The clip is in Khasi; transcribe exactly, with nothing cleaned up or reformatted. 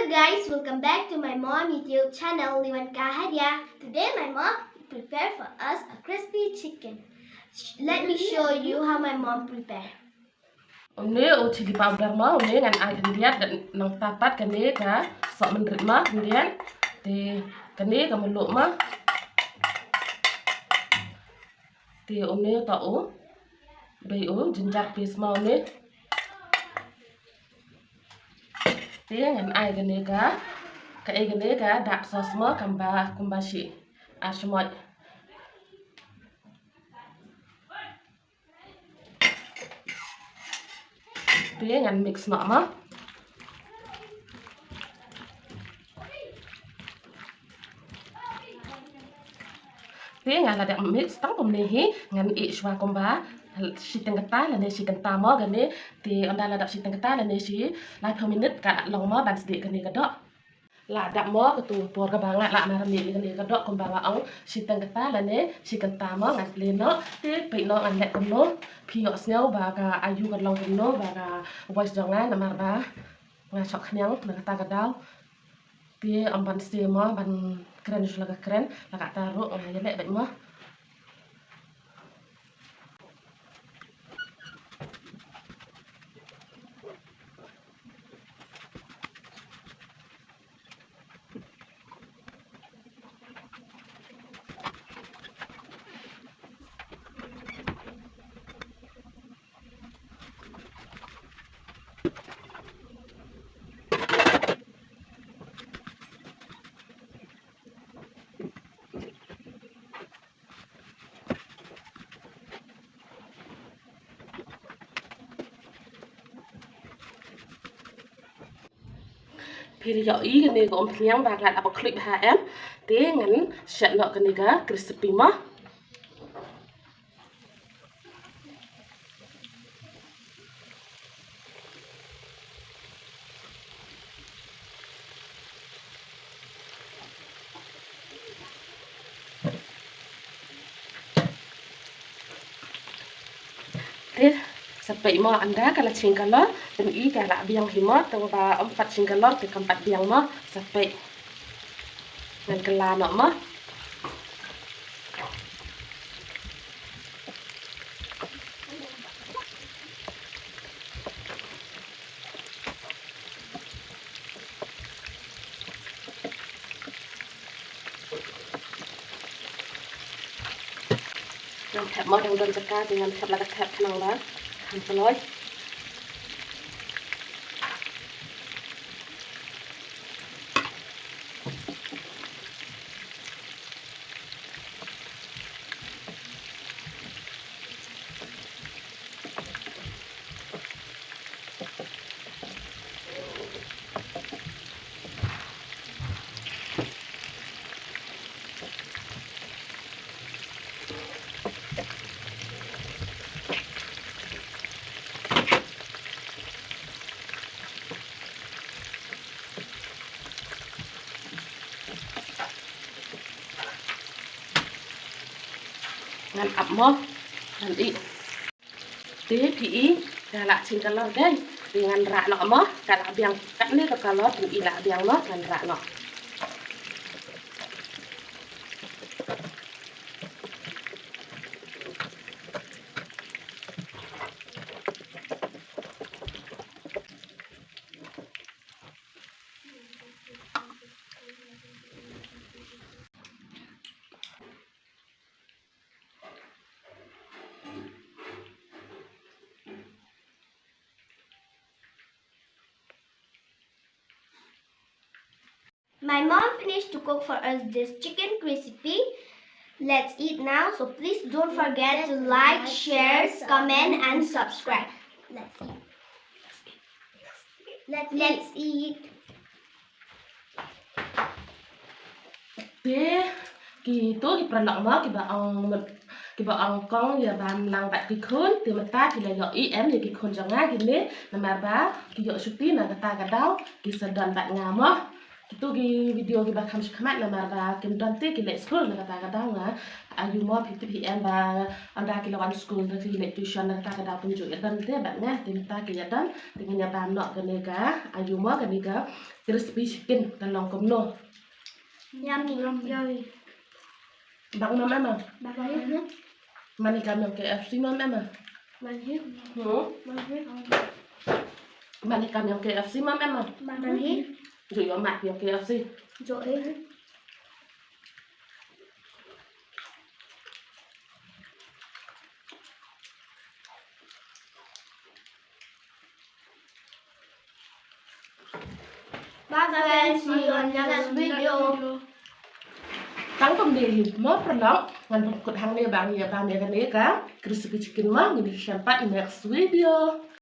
Guys, welcome back to my mom YouTube channel, Liwan Kaharia. Today my mom prepare for us a crispy chicken. Sh- Let me show you how my mom prepare. Une u chili powder mo, une ngan ai khyndiat da nangta pat kane ka sohmynrit mo khyndiat. Te kane ka mluh mo. Te une to u, dei u ginger paste mo une. Te ngan ai kane ka, ka ai kane ka dark sauce mo, kumba, kumba shi ar shmoit. Te ngan mix noh mo. Te nga la dep mix tang kumne hi, ngan ïeh shuwa kumba shiteng kynta lane shi kynta mo kane. Te ynda la dep shiteng kynta lane shi laiphew minit ka long mo ban sdieh kane ka doh. La dep mo, katu por kaba nga la marem ïa kane ka doh kumba nga ong, shiteng kynta lane shi kynta mo, ngan plie noh. Te peit noh ngan leh kumno. Phi ïohsngew ba ka ayu ka long kumno ba ka voice jong nga, namar ba nga shoh khñiang na kata ka daw. Te ym ban sdie mo ban kren shuh la ka kren, la kata ruh nga ïaleh beit mo. Phi la ïohi kane ka umphniang ba ka la ba khluit bha em. Te ngan shet noh kane ka crispy mo. Te sa peit mo ynda ka la ching kalor, pyni ka la biang hi mo, tang ba ym pat ching kalor te kam pat biang mo, sa peit. Ngan kylla noh mo. Ngan thep mo, dang don jaka te ngan thep la ka thep khnang ba kan kloi. Ngan ap mo, ngan ih. Te phi i ka la ching kalor dei. Te ngan rah noh mo, ka la biang katne ka kalor, phi i la biang mo, ngan rah noh. My mom finished to cook for us this chicken crispy. Let's eat now, so please don't forget to like, share, comment, and subscribe. Let's eat. Let's eat. Te kito ki paralok mo kiba ong, kiba ong kong ïa ban lang bad ki khun, te mynta ki la ïohi em ïa ki khun jong nga kine, namar ba ki ïoh shuti na kata ka daw, ki sa don bad nga mo. Kito ki video kiba kham shakhmat namar ba kim don te ki leit skul na kata ka daw. Nga aiu mo phi tip hi em ba ynda ki la wan skul da ki leit tuition na kata ka daw, pynjuh ïa don te bad nga te mynta ki ïa don. Te ngin ïa bam noh kane ka, aiu mo, kane ka crispy chicken ka long kumno. Yummy. Yummy. Bang mam em ma? Bang. Mane kam ïong K F C mam em ma? Mane. Hmm? Mane. Mane kam ïong K F C mam em ma? Mane. Ju ïoh mat ïong K F C. Ju eh. Bye friends, see you on next video. Tang kumne hi mo paralok, ngan pynkut hangne ba ngi ïa bam ïa kane ka crispy chicken mo, ngin ïa shem pat next video.